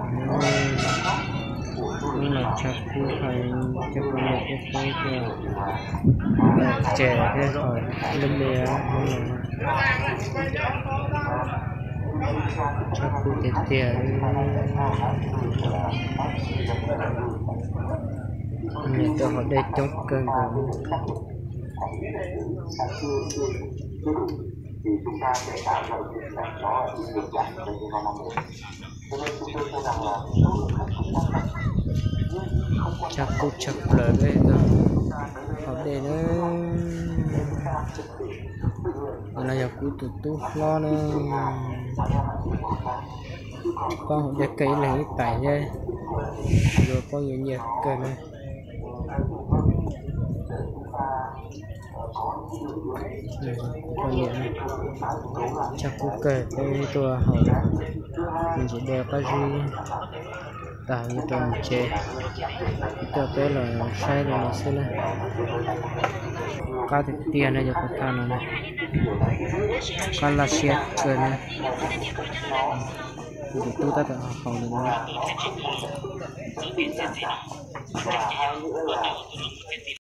Hnub no Tshaj Kub hais coj poj niam thiab peb tuaj tawm tsam thiab hais lub me hnub no. Tshaj Kub tiag tiag, niam tuaj haus dej coob kawg nkaus. Tshaj Kub tshaj plaws peb tuaj haus dej na. Tus no yog kuv tus tub hlob na. Pab haus dej kawg ib leeg ib tais thiab, yuav poob yuav nyiaj kawg na. Poj niam, Tshaj Kub kawg peb tuaj haus me ntsis dej qab zib tag yuav rau mus tsev, coj peb los saib li no xwb na. Qab tiag tiag no yog kuv tham no na, qab laj siab kawg na. Tus tub tab tom haus li no.